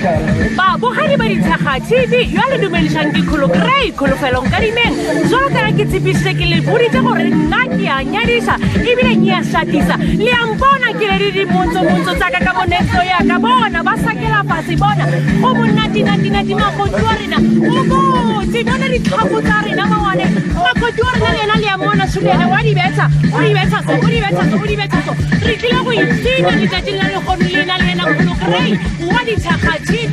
Babogedi ba Ditshega TV, yo a le dumedišang ke Kholo Grey, Kholofelong Kadimeng. Jwalo ka ge ke tshepišitše ke le boditše gore nna ke a nyadiša ebile ke a šatisa. Le a mpona ke le di dimontsho-montsho tsa ka ka mo next door ya ka. Bona ba sakela fase bona go monnatinati-nati makoti wa rena o botse bona ditlhako tsa rena mawane makoti wa rena le yena le a mona so le yena wa di betha o di betha so o di betha so o di betha so re tlile go ipshina letšatšing la lehono le na le yena Kholo Grey wa Dithakga TV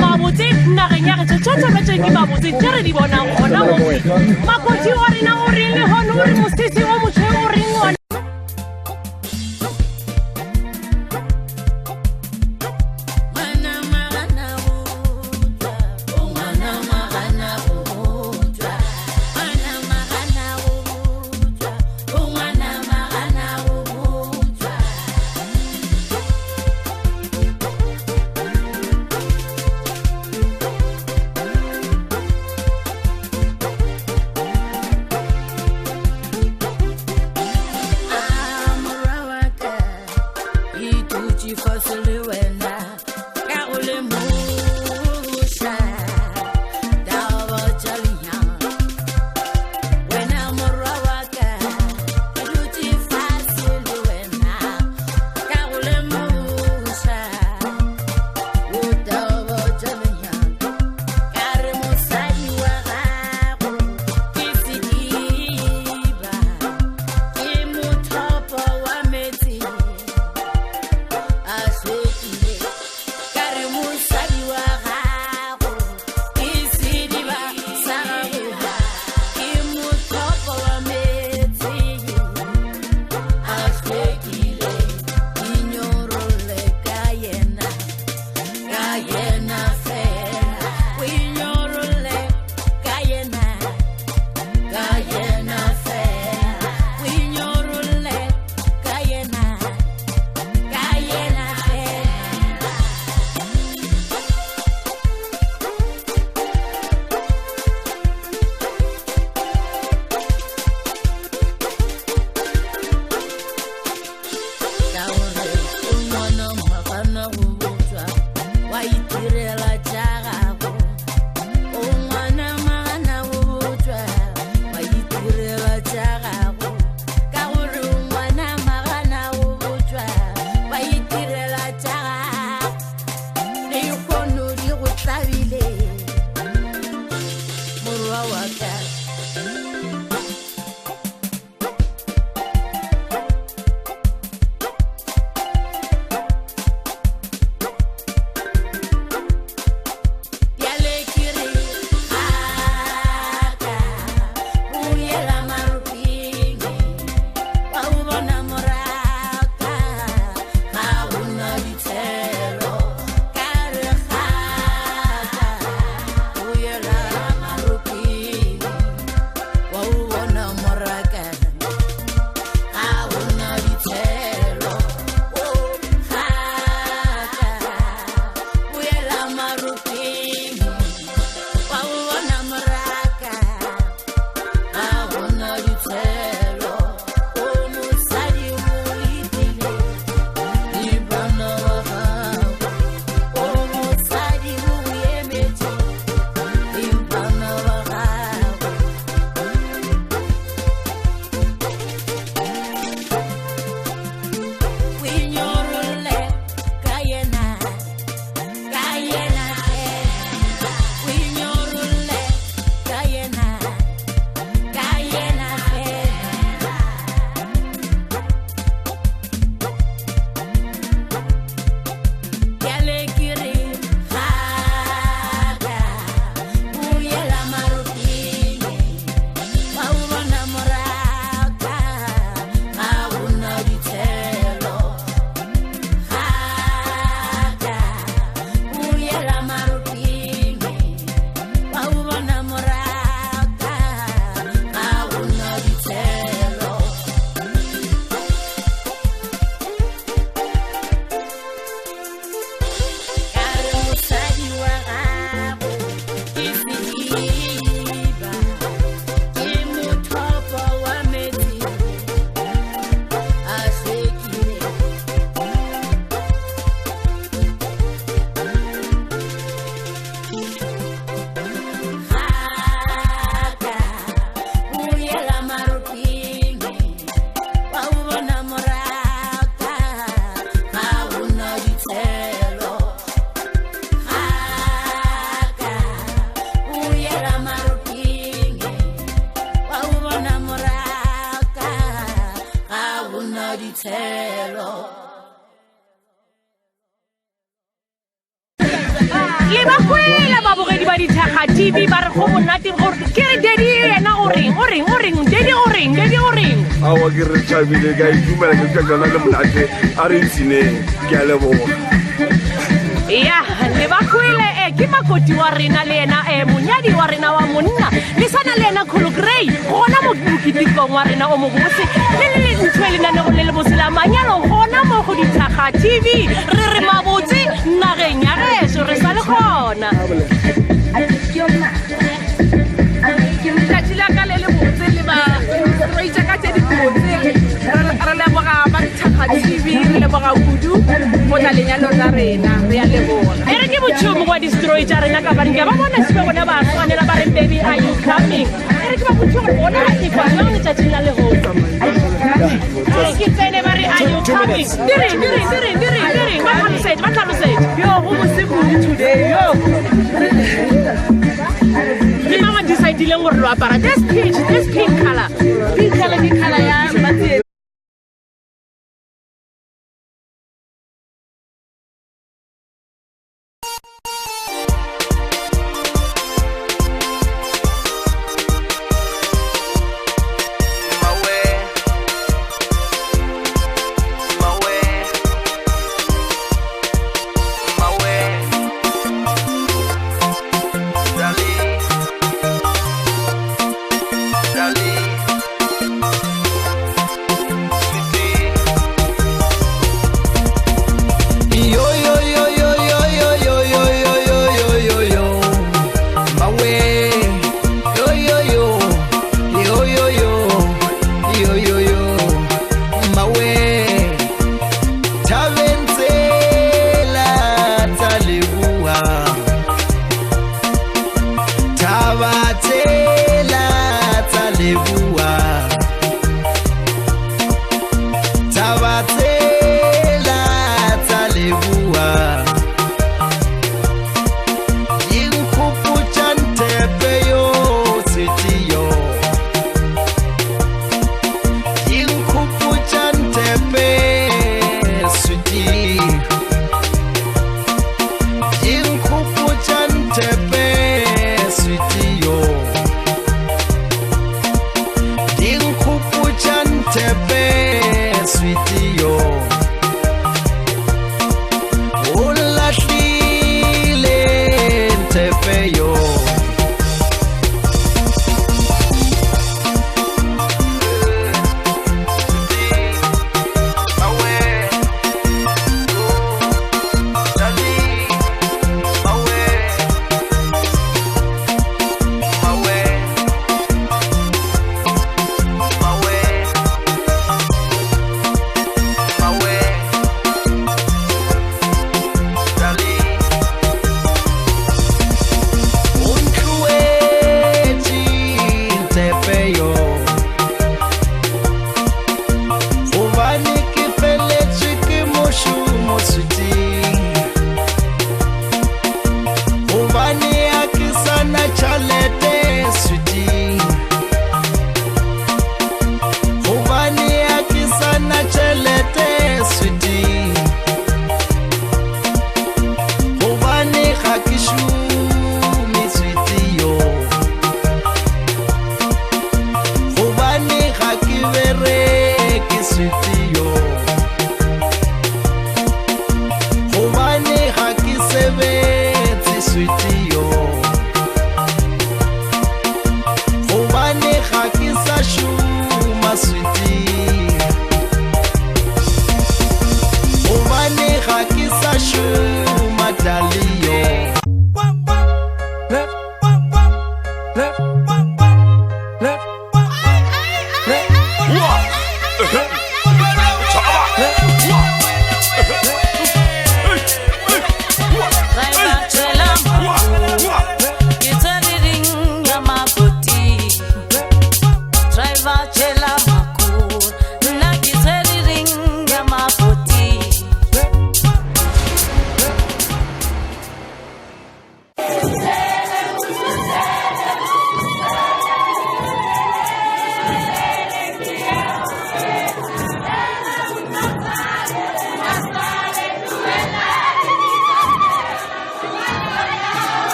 mabotse nageng ya gešo tšotšometšeng ke mabotse tše re di bonang gona mo makoti wa rena o reng lehono o re mosese o motšhweu o reng ona. Wa itirela. Le ba kwele babogedi ba Dithakga TV ba re go monate gore ke re Daddy yena o reng o reng o reng Daddy o reng Daddy o reng. Aowa ke re thabile ke a itumela ke utlwa jana le monate a re ipshineng ke a leboga. Ya le ba kwele eh, ke makoti wa rena le yena eh, monyadi wa rena wa monna le sana le yena Kholo Grey gona mo moketekong wa rena o mobose le le ntho e lenanego le le bose la manyalo gona mo go Dithakga TV re re mabotse nageng ya gešo re sa le gona. Letšatši la ka le le botse le ba roitša ka tše dibotse. Re leboga ba Dithakga TV, re leboga kudu go tla lenyalong la rena. Re a leboga. E re ke botšhomo wa distroi tša rena ka bane ke a ba bona sebe bona ba swanela ba re baby are you coming. E re ke ba botše gore bona ba ikwa jang letšatšing la lehono. E re ke tsene ba re are you coming. Di reng di reng di reng di reng di reng ba tlhalosetše ba tlhalosetše. Yo go bose kudu today yo. Ke mang a decidileng gore lo apara this peach this pink color. Pink color ke color ya Matsie.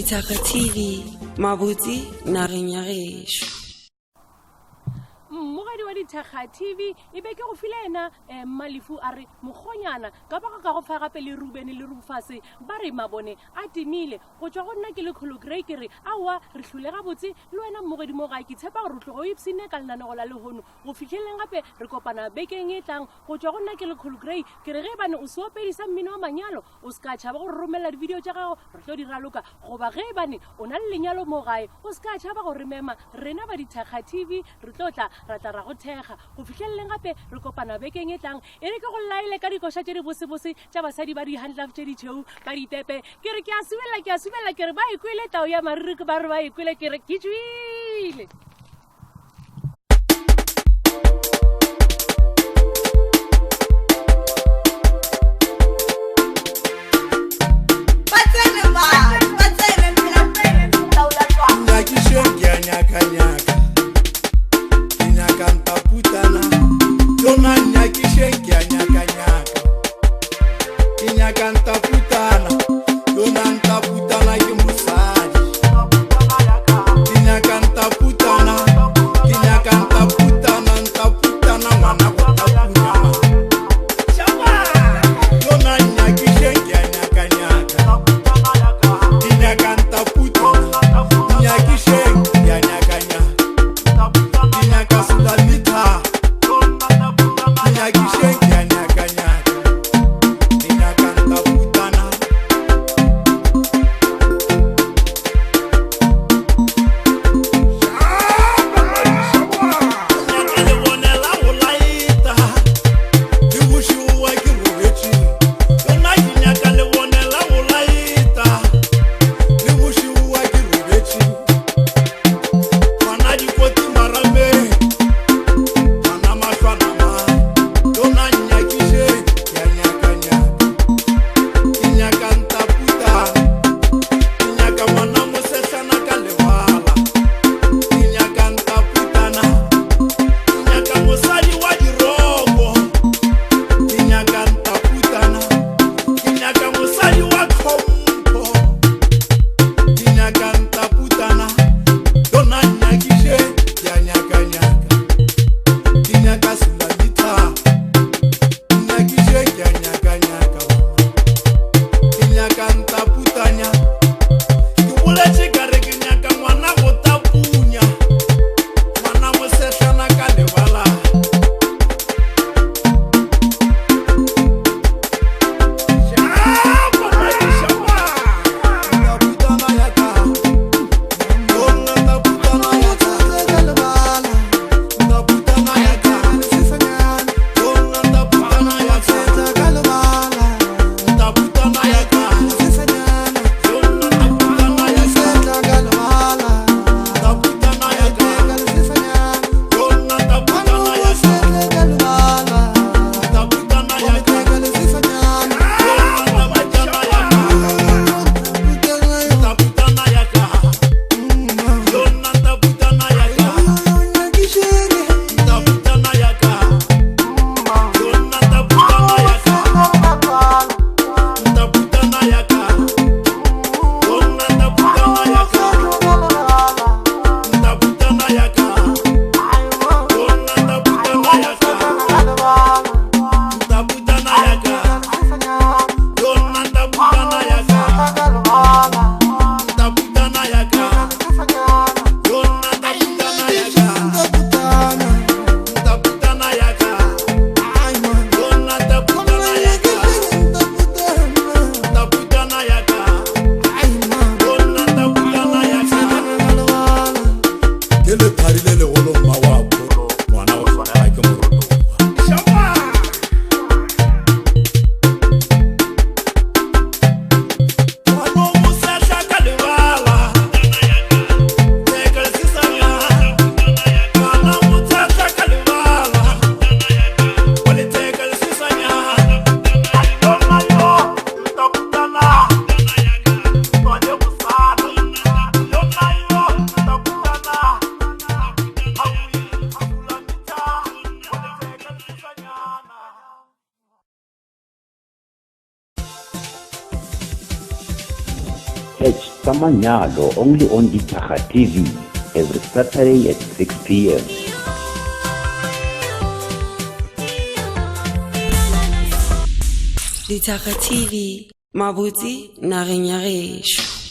Dithakga TV, mabotse nageng ya gešo. Mmogedi wa Dithakga TV e be ke go file yena eh, Mmalefu a re mokgonyana ka ba ka go fa gape le Ruben le Rufase ba re mabone a timile go tšwa go nna ke lekgolo Grey ke re aowa re hlole gabotse le wena mmogedi mo gae ke tshepa gore o tloga o ipshinne ka lenanego la lehono go fihleleng gape re kopana bekeng e tlang go tšwa go nna ke lekgolo Grey ke re ge e bane o seopedi sa mmino wa manyalo o se ka tšhaba go re romelela di-video tša gago re tlo di raloka goba ge e bane o na le lenyalo mo gae o se ka tšhaba go re mema rena ba Dithakga TV re tlo tla ra tla ra go thekga go fihleleleng gape re kopana bekeng e tlang e re ke go laele ka dikoša tše di bosebose tša basadi ba di-handlove tše ditšheu ba ditepe ke re ke a subelela ke a subelela ke re ba e kwele tao ya mariri ke ba re ba e kwele ke re ke tšwile. Nyakišeng ke a nyaka-nyaka ke nyaka ntaputana yona nyakišeng ke a nyaka-nyaka ke nyaka ntaputana yona ntaputana ke mosadi ke nyaka ntaputana ke nyaka ntaputana ntaputana ngwana go tapunyama yona nyakišeng ke a nyaka-nyaka ke nyaka ntaputana nyakišeng ke a nyaka-nyaka ke nyaka sulamita nyakišeng ke a nyaka-nyaka ke nyaka ntaputana. Nyaka lebone la go laeta le bošego ke robetše yona ke nyaka lebone la go laeta le bošego ke robetše ngwana dikoti marameng ngwana mahlwana ma yona nyakiše ke a nyaka-nyaka ke nyaka ntaputa ke nyaka ngwana mosehlana ka lebala ke nyaka ntaputana ke nyaka mosadi wa diroko ke nyaka ntaputana ke nyaka mosadi wa tlhompho ke nyaka ntaputana yona nyakiše ke a nyaka-nyaka ke nyaka sulamita nyakiše ke a nyaka-nyaka ke nyaka ntaputanya ke boletše ka re ke nyaka ngwana go tapunya ngwana mosehlana ka lebala. Ntaputana ya ka, yona ntaputana ya ka, ntaputana ya ka, yona ntaputana ya ka, ntaputana ya ka, yona ntaputana ya ka, ntaputana ya ka, yona ntaputana ya ka, ntaputana ya ka, yona ntaputana ya ka. Ntaputana ya ka, yona ntaputana ya ka, ntaputana ya ka, yona ntaputana ya ka, ntaputana ya ka, yona ntaputana ya ka, ntaputana ya ka, yona ntaputana ya ka, ntaputana ya ka, yona ntaputana ya ka, ntaputana ya ka, yona ntaputana ya ka. Ntaputana ya ka, yona ntaputana ya ka, ntaputana ya ka, yona ntaputana ya ka. Ke lethari le legolo mma wa pholo ngwana go swanela ke morotoga. Ngwana o mosehla ka lebala, theka lesesanyana. Ngwana o motshehla ka lebala, wa letheka lesesanyana. Yona yo ntaputana, tswale bosana. Yona yo ntaputana. Sa Manyalo only on Dithakga TV every Saturday at 6 p.m. Dithakga TV, mabotse nageng ya gešo.